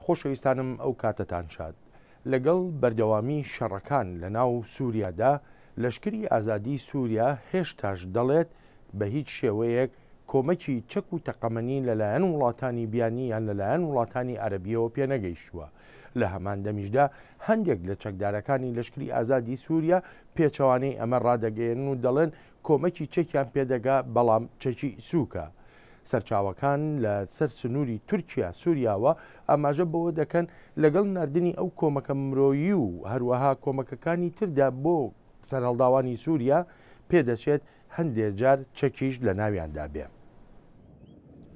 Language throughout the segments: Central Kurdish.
خۆشەویستانم ئەو کاتەتان شاد. لەگەڵ بەردەوامی شەڕەکان لە ناو سوریادا، لەشکری ئازادی سوریا هێشتاش دەڵێت بە هیچ شێوەیەک کۆمەکی چەک و تەقەمەنی لەلایەن وڵاتانی بیانی یان لەلایەن وڵاتانی عەرەبیەوە پێنەگەیشتووە. لە هەمان دەمیشدا هەندێک لە چەکدارەکانی لەشکری ئازادی سوریا پێچەوانەی ئەمە ڕادەگەیەنن و دەڵێن کۆمەکی چەکیان پێدەگا بەڵام چەکی سووکە. سەرچاوەکان لە سەر سنووری تورکیا سوریاوە ئاماژە بەوە دەکەن لەگەڵ ناردنی ئەو کۆمەکە مرۆیی و هەروەها کۆمەکەکانی تردا بۆ سەرهەڵداوانی سوریا پێدەچێت هەندێ جار چەکیش لە ناویاندا بێ.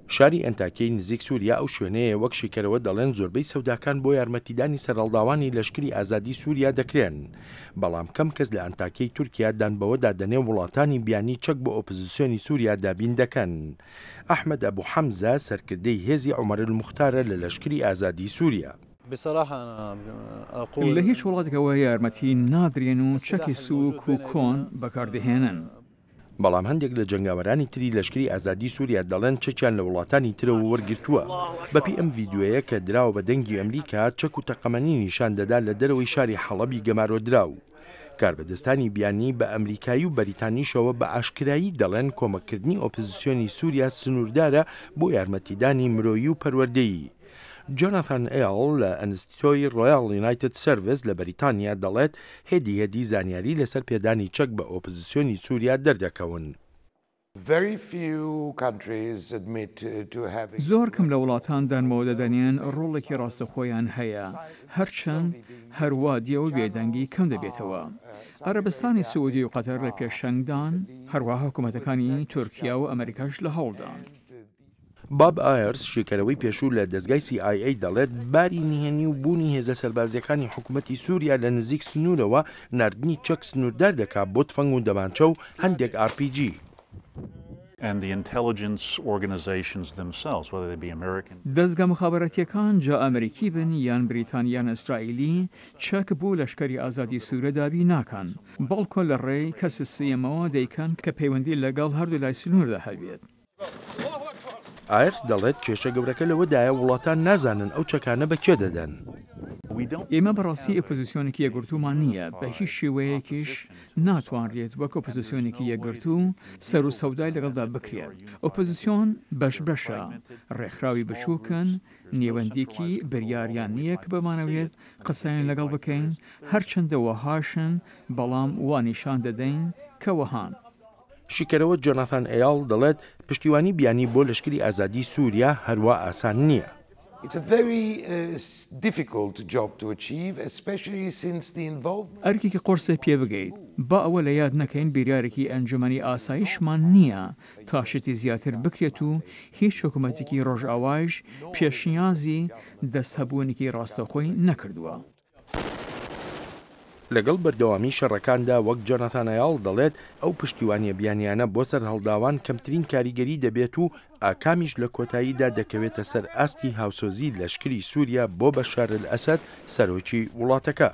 شاری ئەنتاکیەی نزیک سوریا ئەو شوێنەیە وەک شیکەرەوە دەڵێن زۆربەی سەوداکان بۆ یارمەتیدانی سەرهەڵداوانی لەشکری ئازادی سوریا دەکرێن، بەڵام کەم کەس لە ئەنتاکیەی تورکیا دان بەوەدا دەنێن وڵاتانی بیانی چەک بۆ ئۆپزسیۆنی سوریا دابین دەکەن. ئەحمەد ئەبو حەمزە سەرکردەی هێزی عومەرولموختارە لە لەشکری ئازادی سوریا. لە هیچ وڵاتێکەوە یارمەتی نادرێن و چەکی سووک و کۆن بەکاردەهێنن. بەڵام هەندێک لە جەنگاوەرانی تری لەشکری ئازادی سوریا دەڵێن چەکیان لە وڵاتانی ترەوە وەرگرتووە. بەپێی ئەم ڤیدیۆیە کە دراوە بە دەنگی ئەمریکا، چەک و تەقەمەنی نیشان دەدا لە دەرەوەی شاری حەڵەبی گەمارۆدراو. کاربەدەستانی بیانی بە ئەمریکایی و بەریتانیشەوە بە ئاشکرایی دەڵێن کۆمەککردنی ئۆپزسیۆنی سوریا سنووردارە بۆ یارمەتیدانی مرۆیی و پەروەردەیی. جۆناثان ئێڵ لە ئەنستیتۆی ڕۆیاڵ یونایتد سێرڤس لە بەریتانیا دەڵێت هێدی هێدی زانیاری لەسەر پێدانی چەک بە ئۆپزسیۆنی سوریا دەردەکەون. زۆر کەم لە وڵاتان دان بەوە دەدەنێن ڕۆڵێکی ڕاستەوخۆیان هەیە، هەرچەند هەر وا دیە و بێدەنگی کەم دەبێتەوە. عەرەبستانی سعودی و قەتەر لە پێشەنگدان، هەروەها حکومەتەکانی تورکیا و ئەمەریکاش لە هەوڵدان. باب ئایەرس، شیکەرەوەی پێشوو لە دەزگای سی ئای ئەی دەڵێت، باری نهێنی و بوونی هێزە سەربازییەکانی حکومەتی سووریا لە نزیک سنوورەوە ناردنی چەک سنووردار دەکات بۆ تفەنگ و دەمانچە و هەندێک ئاڕ پی جی. دەزگا موخابەراتییەکان جا ئەمریکی بن یان بریتانی یان ئیسرائیلی چەک بۆ لەشکەری ئازادی سووریا دابین ناکەن، بەڵکۆ لە ڕێی کەسی سێیەمەوە دەیکەن کە پەیوەندی لەگەڵ هەردوولای سنووردا هەبێت. ئایرس دەڵێت کێشە گەورەکە لەوەدایە وڵاتان نازانن ئەو چەکانە بە کێ دەدەن. ئێمە بەڕاستی ئۆپۆزسیۆنێکی یەکگرتوومان نییە، بە هیچ شێوەیەکیش ناتوانرێت وەک ئۆپۆزسیۆنێکی یەکگرتوو سەر و سەودای لەگەڵدا بکرێت. ئۆپۆزسیۆن بەش بەشە، ڕێکخراوی بچووکن، نێوەندێکی بریاریان نییە کە بمانەوێت قسەیان لەگەڵ بکەین، هەرچەندە وەهاشن، بەڵام وا نیشان دەدەین کە وەهان. شیکەرەوە جۆناثان ئەیاڵ دەڵێت پشتیوانی بیانی بۆ لەشکری ئازادی سوریا هەروا ئاسان نییە. ئەرکێکی قورسە پێ بگەیت. با ئەوە لە یاد نەکەین بیریارێکی ئەنجومەنی ئاسایشمان نییە تا شتی زیاتر بکرێت و هیچ حکومەتێکی ڕۆژئاوایش پێشنیازی دەست هەبوونێکی ڕاستەوخۆی نەکردووە. لەگەڵ بەردەوامی شەڕەکاندا وەک جۆناثان ئایاڵ دەڵێت ئەو پشتیوانیە بیانیانە بۆ سەرهەڵداوان کەمترین کاریگەری دەبێت و ئاکامیش لە کۆتاییدا دەکەوێتە سەر ئاستی هاوسۆزی لەشکری سوریا بۆ بەشار ئەلئەسەد سەرۆکی وڵاتەکە.